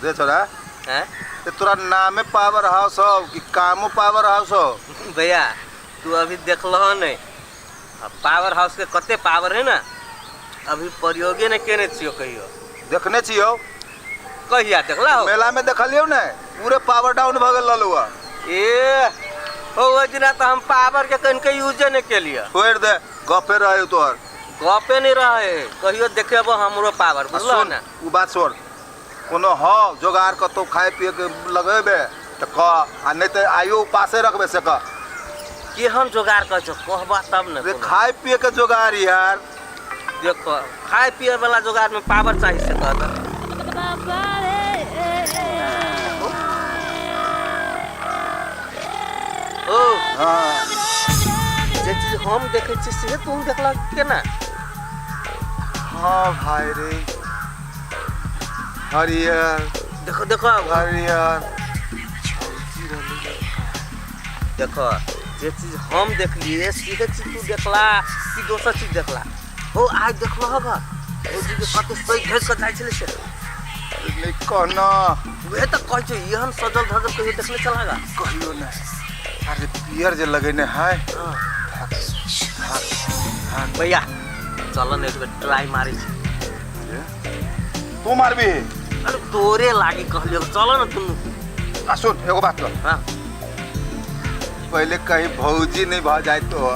रे छोरा। हैं? ते तोरा नामे पावर हाउस हो कि कामो पावर हाउस हो? भैया, तू अभी देखलह नहीं आ पावर हाउस के कते पावर है ना, अभी प्रयोगे नहीं केने छियो कहियो। देखने छियो। कहिया देखला हो? मेला में देखलियो ने, पूरे पावर डाउन भ गेल रहलौ। ए हो, ओहि दिना तऽ हम पावर के कनिके यूजे नहीं केलिए। छोड़ दे, गपे रहे तोहर। गपे नहीं रहे, कहियो देखेबो हमरो पावर, आ बुझलह सुन ना? उ बात छोड़, कोनो हो जोगार कतौ खाए पिए के लगेबे तऽ कह, आ नहीं तऽ आइयो उपासे रखबे से कह। केहन जोगार कहै छौ, कहबा तब ने। रे कोनो। खाए पिए के जोगार यार। देखो, खाए पिए वाला जोगार में पावर चाही से कह दे। ओ हाँ। जे चीज हम देखै छी से तू देखला केना? हाँ भाई रे, हरियर। देखो देखो। हरियर। देखो, जे चीज हम देखलिए सीधे चीज तू देखला कि दोसर चीज देखला हो? आज देखलो हगा भौजी के कते सही धज के जाइ छलै से। नहीं कहना। उहे तऽ कहै छौ, एहन सजल धजल कहियो देखने चलागा? कहियो नहीं। अरे पियर जे लगेने है। हाँ भैया, चल न एक बेर ट्राई मारै छी। तू मारबी? अरे तोरे लागी कहलियो, चल न दुनू। आ सुन, एगो बात कह। हाँ। पहले कहीं भौजी नहीं भ जाए तो?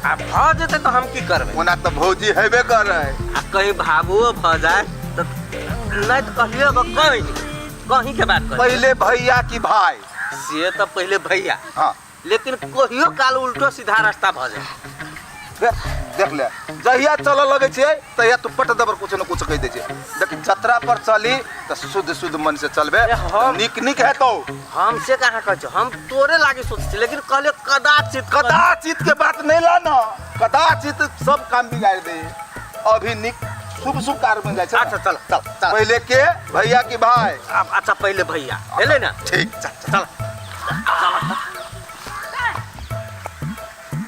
आ भऽ जेतै तऽ हम की करबै? ओना तऽ भौजी हेबे कर है। आ कहीं भाबुओ भऽ जाए तऽ नहीं तऽ कहियो कहीं कहीं के बात कहियो। पहले भैया की भाई? से तऽ पहिले भैया। हाँ। लेकिन कहियो काल उल्टो सीधा रास्ता भऽ जाए। देख देख ले, जहिया चलऽ लगै छियै तहिया तू पट दबर कुछ न कुछ कहि दै छियै। देख, जतरा पर चली तऽ शुद्ध शुद्ध मन से चलबे। अरे नीक नीक हेतौ। हम से कहाँ कहै छियौ, हम तोरे लागी सोचै छी, लेकिन कहलियो कदाचित। कदाचित के बात नहीं ला ना, कदाचित सब काम बिगाड़ दे। अभी नीक शुभ शुभ कार्य बन जाइ छै। अच्छा चल चल चल। पहले के भैया की भाई? अब अच्छा, पहिले भैया भेलै ना? ठीक, चल चल। चल।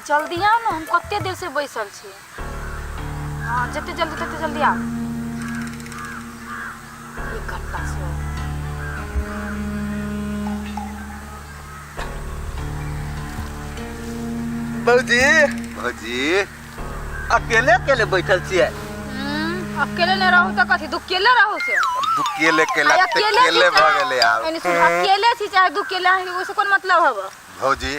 जल्दी आउ ने, हम कते देर से बैसल छी। हाँ, जते जल्दी तते जल्दी आउ। एक घंटा से हो। भौजी। भौजी। अकेले अकेले बैठल छियै? अकेले नहीं रहू तऽ कथी, दुकेले रहू से? दुकेले केला। आ ते अकेले केले छी भऽ गेलै आब। एने सुन, अकेले छी चाहे दुकेले, अहाँके ओहिसँ कोन मतलब हब? भौजी,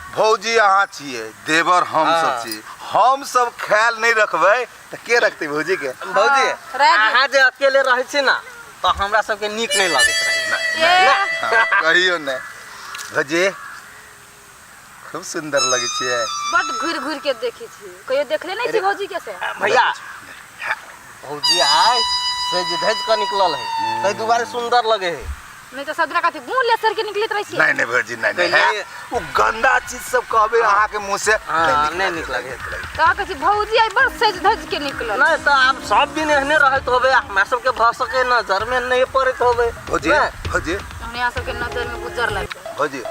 भौजी, अहाँ छियै देवर, हम सब छी। हम सब ख्याल नहीं रखबै तऽ के रखतै भौजी के? भौजी। हाँ, रह गेल। अहाँ जे अकेले रहै छी ना तऽ हमरा सबके नीक नहि लगैत रहै। ए। हाँ, कहियो नहि। भौजी, खूब सुंदर लगै छियै। बड घुरि घुरि के देखै छी, कहियो देखले नहीं छी भौजी के से। भैया, भौजी आइ सजि धजि कऽ निकलल है, ताहि दुआरे सुंदर लगे है। नहीं तो सब दिना कथी मुंह लेसर के निकलैत रहै छी। नहीं नहीं भौजी, नहीं नहीं। पहिले- है, वो गंदा चीज सब कहबे अहाँ के मुंह से। हाँ, नहीं नीक लगे। तऽ कहै छी भौजी आइ बड़ सजि धजि के निकलल। नहीं तऽ आब सब दिन एहने रहैत होबे, हमरा सबके भऽ सके नजर में नहीं पड़ैत होबे। भौजी। नहि? भौजी। हमने यहाँ सबके नजर में गुजर लागि गेल। भौजी।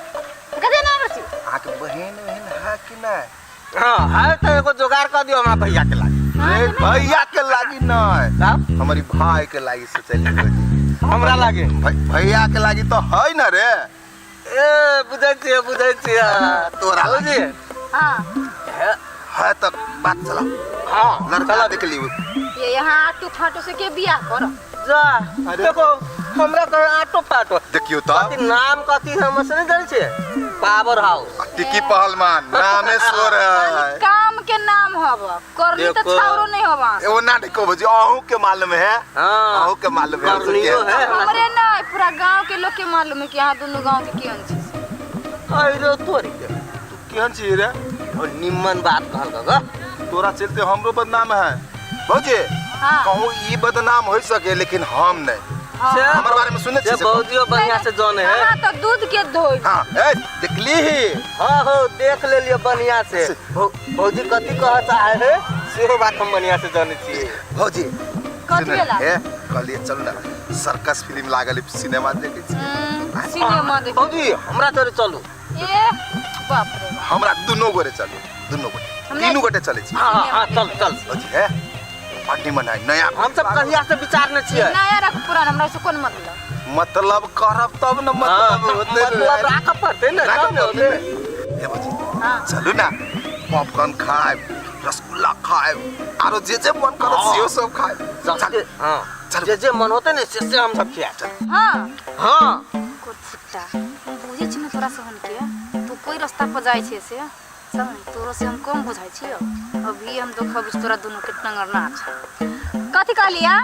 कथी नाम छी? अहाँ के बहन बहन है कि नहीं? हाँ है, तऽ एगो जोगाड़ कऽ दियौ हमरा भैया के लागी। रे, भैया के लागी नहीं। तब? हमारी भाई के लागी से चली भौजी। हमरा लागे? भैया के लागी तो है ना रे। ए, बुझै छियै, बुझै छियै। तोरा भौजी। हाँ। है। है तो बात चला। हाँ। लड़का चला। देख लियो। ये यहाँ आटू फाटू से के बियाह कर। जा। अरे। देखो, हमरा तो आटो फाटो। देखियो तो। कथी नाम कथी हम से नहीं जानै छियै, पावर हाउस। टिकी पहलवान नामे शोर है। काम के नाम हब करनी तो देखो। छावरो नहीं हब। एगो ना देखो भौजी, अहूँ के मालूम है। हाँ। अहूँ के मालूम है। करनियो है। हमरे नहीं, पूरा गांव के लोग के मालूम है कि यहाँ दोनों गांव के केहन छी। अरे तोरी के। तू केहन छी रे? और निम्मन बात कहल ग। तोरा चलते हमरो बदनाम है भौजी। हाँ। कहूँ ई बदनाम हो सके लेकिन हम नहीं। हाँ। से हमर बारे में सुने से छी से? भौजियो बढ़िया से जाने है। हाँ, तो दूध के धोई। हाँ, ए देखली ही। हाँ हो, देख ले लियो बढ़िया से। भौजी कथी कह चाहे है सेहो बात हम बढ़िया से जाने छियै। भौजी। कथी सुन भेला? हे, कहलिए चल ना, सर्कस फिल्म लागल है, सिनेमा देखे छी। सिनेमा देखे। भौजी, हमरा तोरे चलू। ए बाप रे बाप। हमरा दुनो गोरे चलू, दुनो गोटे। हम तीनू गोटे चले छी। हाँ हाँ हाँ, चल चल। भौजी है। बड़ निमन है नया। हम सब कहिया से विचारने छियै। नया रख पुराना, हमरा से कोन मतलब? मतलब करब तब न, हाँ, मतलब होतै ने। मतलब राखऽ पड़तै ने, राखऽ तब ने पड़तै होतै। ने। ए भौजी, हाँ। चलू ना पॉपकॉर्न खाएब, रसगुल्ला खाएब, आरो जे जे मन करत हाँ। सेहो सब खाएब। जते हाँ, चलू। जे जे मन होतै ने से से हम सब खियाब। हाँ। हाँ। कुत्ता बुझै छी ने तोरा से के तू कोई रास्ता पर जाइ छै से चल ने, तोरो से हम कम बुझाइ छियो। अभी हम देखब तोरा दुनू के टंगरना छै। कथी कहलिया?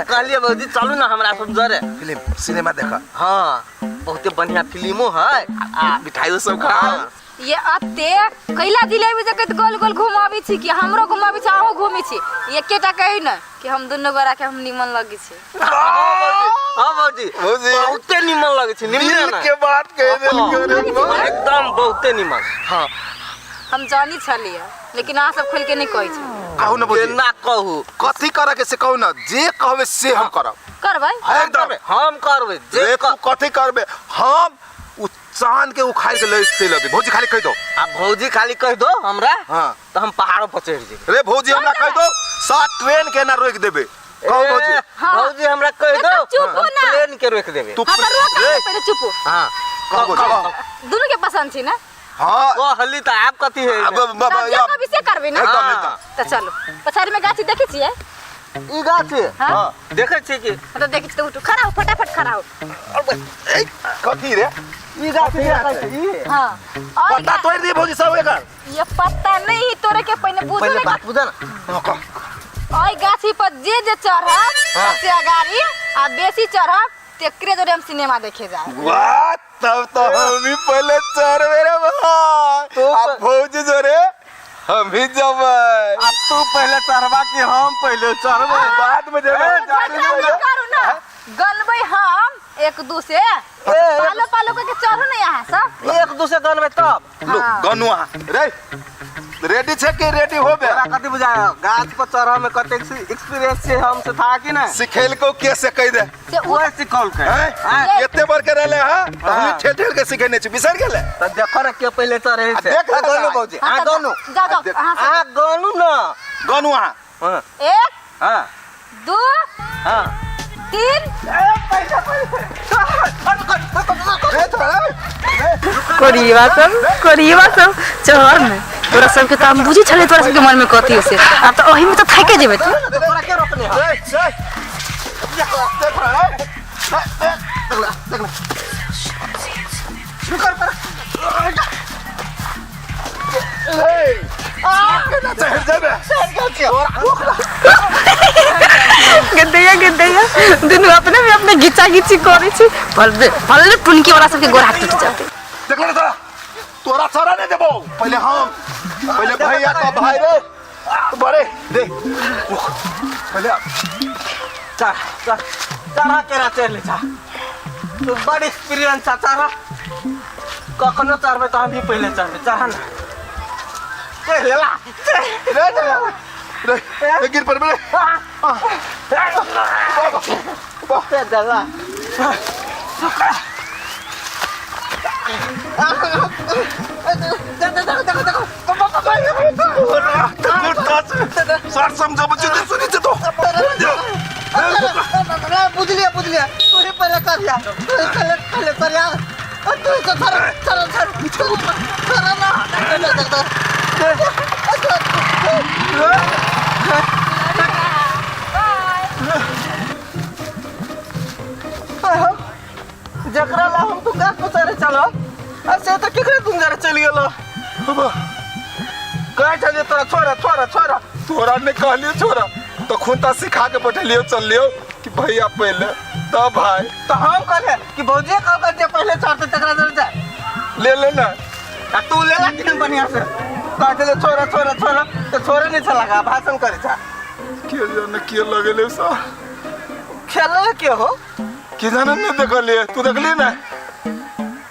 कहलिए भौजी चलू ना हमरा सब जरे फिल्म सिनेमा देख। हाँ, बहुते बढ़िया फिल्मो है आ मिठाइयो सब खा। हाँ। ये अते कैला जिलेबी जकत गोल गोल घुमाबै छी कि हमरो घुमाबै छी, अहूँ घुमै छी। एकेटा कही ने कि हम दुनू गोरा के हम निमन लगै छी। हाँ भौजी, भौजी। बहुते निमन लगै छै, निमने दिल ना। के बात कह देलकै रे बा। एकदम बहुते निमन। हाँ। हम जानी छलियै, लेकिन अहाँ सब खोल के नहीं कहै छी। कहू ना भौजी। केना कहू? कथी करे के से कहू ना, जे कहबे से हम करब। करबै? एकदम। हम करबै जे रे तू कथी करबे, हम उ चांद के उखाड़ के ले चलि अबे। भौजी खाली कहि दो। आ भौजी खाली कहि दो हमरा। हाँ। तो हम पहाड़ों पर चढ़ जेबै। रे भौजी हमरा कहि दो, सात ट्रेन के ना रोक देबे। कहू भौजी। ए, हाँ। भौजी हमरा कहि दो, ए, तो चुप हो हम ना। ट्रेन के रोक देबे। तू हाँ, तो रोक रे। पहिले चुप हो। हाँ। कहू भौजी, कह, कह। दुनू के पसंद छी ना? हाँ। कहली तऽ आब कथी है? अब बाबा, तब जे अब- कहबी से करबै ना? एकदम, हाँ। एकदम। तऽ चलू पछाड़ी में गाछी देखै छियै? ई गाछ है? हाँ। हाँ। देखै छियै कि? हाँ, तऽ देखै छी तऽ उठू, खड़ा हो, फटाफट खड़ा हो। ए, कथी रे? ई गाछ देखै छी ई? हाँ। और पत्ता तोड़ि दियै भौजी सब एकर। ये पत्ता नहीं तोड़े के पहले बुझो पहिले ने। बात बुझ ना। हाँ, कह। ओइ गाछी पर जे जे चढ़ब सबसे अगाड़ी आ बेसी चढ़ब तेकरे जोड़े हम सिनेमा देखे जाए। वाह, तब तो हम भी पहले चढ़बे रे भाई। तो आ भौजी जोरे हम भी जबै। अब तू पहले चढ़बा कि हम पहले चढ़बै? बाद में जेबै। ए, झगड़ा मत करू ना, गनबै हम एक दू से। पालो पालो करके चढ़ू ना यहाँ सब। एक दू से गनबै तब। लो, हाँ। गनु अहाँ रे रेडी छै कि रेडी होबे? तोरा कथी बुझाय गाछ पर चढ़ऽ में कतेक एक्सपीरियंस छै हम से था कि ना? सिखेलको के से कहि दे। से उ ओहे सिखौलकै। हैं? आँय? एते बड़ के रहले हां, त हम हाँ। ठेल ठेल के सिखेने छी, बिसर गेले? तऽ देखो ने के पहिले चढ़ै आ छै। देख ले आ गनु ना। भौजी, हाँ, आ तऽ गनु। जाओ जाओ देख। अहाँ सब। आ गनु न। गनु अहाँ। हाँ। एक, हाँ। दू, हाँ। तीन। कोरिया सब, कोरिया सब चढ़ ने। तोरा सबके तऽ हम बुझै छलियै तोरा सबके मनमे कथी हो से, आब तऽ ओहिमे तऽ थाके जेबै तू। तोरा के रोकने हौ? ए, ए, देख रे, ए, ए, देख ले, देख ले। रुक रुक। ए, केना चढ़ि जेबै? गदैया गदैया दुनू अपने में अपने घिचा घिची करै छै, भले भले पुनकी वाला सबके गोड़ हाथ टूट जेतै। देख ले तोरा, तोरा चढ़ा नहीं देबो। पहिले हम, पहिले भैया तो भाई रे बड़े दे पहिले। चढ़ चढ़ चढ़ा केना चढ़ ले जा, तू बड़ एक्सपीरियंस छ। चढ़ा, कखनो चढ़बै तऽ हम भी पहिले चढ़बै। चढ़ा ना, चढ़ लेला। रे रे रे रे, गिर पड़बे रे। चढ़ देला। सर समझब छै तऽ सुनै छै तो। बुझलिए बुझलिए, तू ही पहिले चढ़िया, तू ही पहिले पहिले चढ़िया। तू ही चढ़ चढ़ चढ़ चढ़ ना। जकरा ला हम तू गाछ पर चढ़े चलो, से तऽ केकरे तुम जरे चलि गेलो? कहै छलियै तोरा छोड़ छोड़ छोड़। तोरा नहि कहलियो छोड़ा, तखन तऽ सिखा के पठेलियो, चललियो कि भैया पहिले तब भाई। तऽ हम कहले कि भौजिए कहलकै जे पहिले चढ़तै तकरा जरे जाय। ले ले ना। आ तू लेला कि नहि बढ़िआँ से? कहै छलै छोड़ छोड़ छोड़, तऽ छोड़े नहि छलक, भाषण करै छ। के जाने के लगेले सा। खेलले के हो? के जाने, नहि देखलिए। तू देखली ना?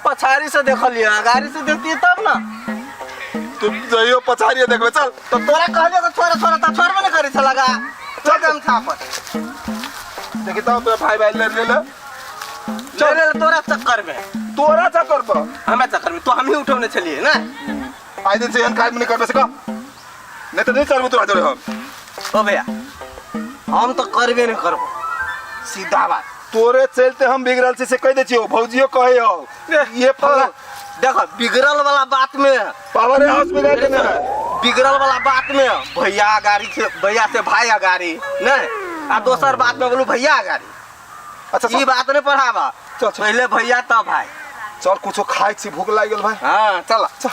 पछाड़ी से देखलिए, अगाड़ी से देखतिए तब ना। तू जइयो पछाड़िए देखबे, चल। तऽ तोरा कहलियो कि छोड़ छोड़, तऽ छोड़बे नहि करै छलक। चल गमछा पर। देखी तो तोरा भाई भाई ले ले ले। चल ले तोरा चक्कर में। तोरा चक्कर पर। हमरा चक्कर में तो हमही उठौने छलिए ने। आइ दिन से एहन काज नहि करबे से कह। नहीं तो नहीं चढ़बो तोरा जोरे हम। ओ भैया, हम तो करबे नहीं करबो, सीधा बात। तोरे चलते हम बिगड़ल छी से कह दै छियौ, भौजियो कहै हौ ये फला। देखो, बिगड़ल वाला बात में पावर हाउस में जाके ना बिगड़ल वाला बात में भैया गाड़ी से, भैया से भाई गाड़ी नहीं, आ दोसर बात में बोलू भैया गाड़ी। अच्छा, ई बात नहीं पढ़ावा। चल, चल। पहले भैया तब भाई। चल, कुछो खाइ छी, भूख लागि गेल भाई। हाँ, चल। चल।